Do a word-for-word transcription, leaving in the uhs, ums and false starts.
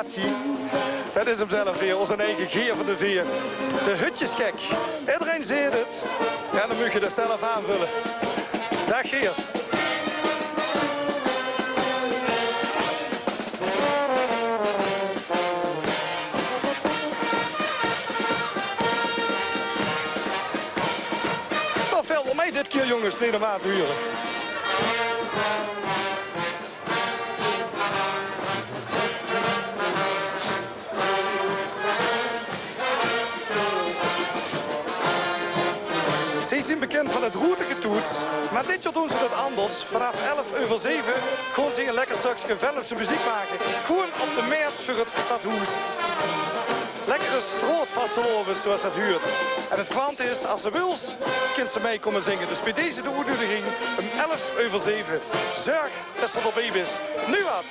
Det is 'm zelf weer, ózze eige Geer van de Veer. De hutjesgek. Ederein zeet 't. Jao, dan mót geer det zelf aanvölle. Daag Geer. Det vèlt waal mei dit kier, jónges, neet normaal te hure. Ze zien bekind van 't roetegetoets, mer dit jaor doon ze det anders. Vanaaf elf euver zeve gaon ze ein lekker stökske Venlose meziek make. Gewoen op de mert veur 't stadhoes. Lekkere straotvastelaovend, zoeas det huurt. En 't kwant is, as ze wils, kins ze mei kómme zinge. Dus bie deze de oetnudiging um elf euver zeve. Zörg det se d'rbie bis. Noe wat?